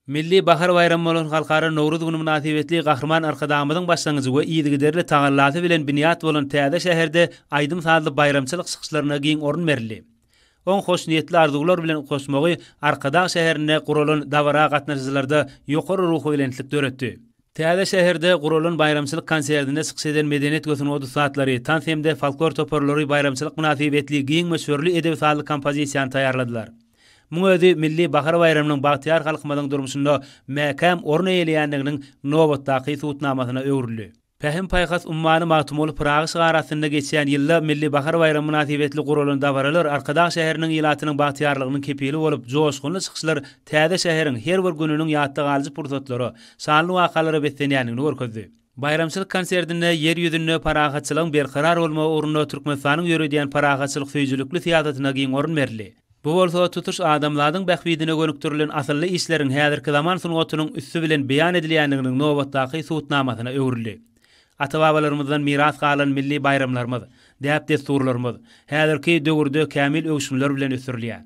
Milli bahar baýramy bolan Halkara Nowruz güni mynasybetli Gahryman Arkadagymyzyň başlangyjy we yzygiderli tagallasy bilen binýat bolan täze şäherde aýdym-sazly baýramçylyk çykyşlaryna giň orun berildi. Oň hoşniýetli arzuwlar bilen utgaşmagy Arkadag şäherinde guralan dabara gatnaşyjylarda ýokary ruhubelentlik döretdi. Täze şäherde guralan baýramçylyk konsertinde çykyş eden medeniýet we sungat ussatlary, tans hem-de folklor toparlary baýramçylyk mynasybetli giň möçberli edebi-sazly kompozisiýany taýýarladylar. Muň özi Milli bahar baýramynyň bagtyýar halkymyzyň durmuşynda mäkäm orun eýeleýändiginiň nobatdaky subutnamasyna öwrüldi. Pähim-paýhas ummany Magtymguly Pyragy şygary astynda geçýän ýylda Milli bahar baýramy mynasybetli guralan dabaralar Arkadag şäheriniň ilatynyň bagtyýarlygynyň kepili bolup, joşgunly çykyşlar täze şäheriň her bir gününiň ýatda galyjy pursatlara, şanly wakalara beslenýändigini görkezdi. Baýramçylyk konsertinde Ýer ýüzünde parahatçylygyň berkarar bolmagy ugrunda Türkmenistanyň ýöredýän parahatçylyksöýüjilikli syýasatyna giň orun berildi. Bu bolsa tutuş adamzadyň bähbidine gönükdirilen asylly işleriň häzirki zaman sungatynyň üsti bilen beýan edilýändiginiň nobatdaky subutnamasyna öwrüldi. Ata-babalarymyzdan miras galan milli baýramlarymyz, däp-dessurlarymyz häzirki döwürde kämil öwüşginler bilen ösdürilýär.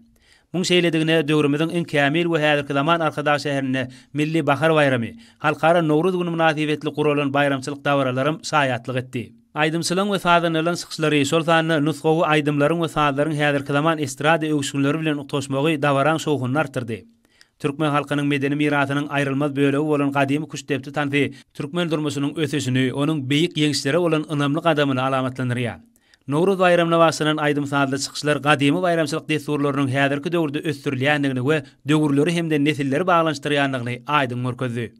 Muň şeýledigine döwrümiziň iň kämil we häzirki zaman Arkadag şäherinde Milli bahar baýramy, Halkara Nowruz güni mynasybetli guralan baýramçylyk dabaralaram şaýatlyk etdi. Aýdymçylaryň we sazandalaryň çykyşlary, şol sanda nusgawy aýdymlaryň we sazlaryň häzirki zaman estrada öwüşginleri bilen utgaşmagy dabaraň şowhunyny artdyrdy. Türkmen halkynyň medeni mirasynyň aýrylmaz bölegi bolan gadymy küştdepdi tansy türkmen durmuşynyň ösüşini, onuň beýik ýeňişlere bolan ynamly gadamyny alamatlandyrýar. Nowruz baýramyna bagyşlanan aýdym-sazly çykyşlar gadymy baýramçylyk dessurlarynyň häzirki döwürde ösdürilýändigini we döwürleri hem-de nesilleri baglanyşdyrýandygyny aýdyň görkezdi.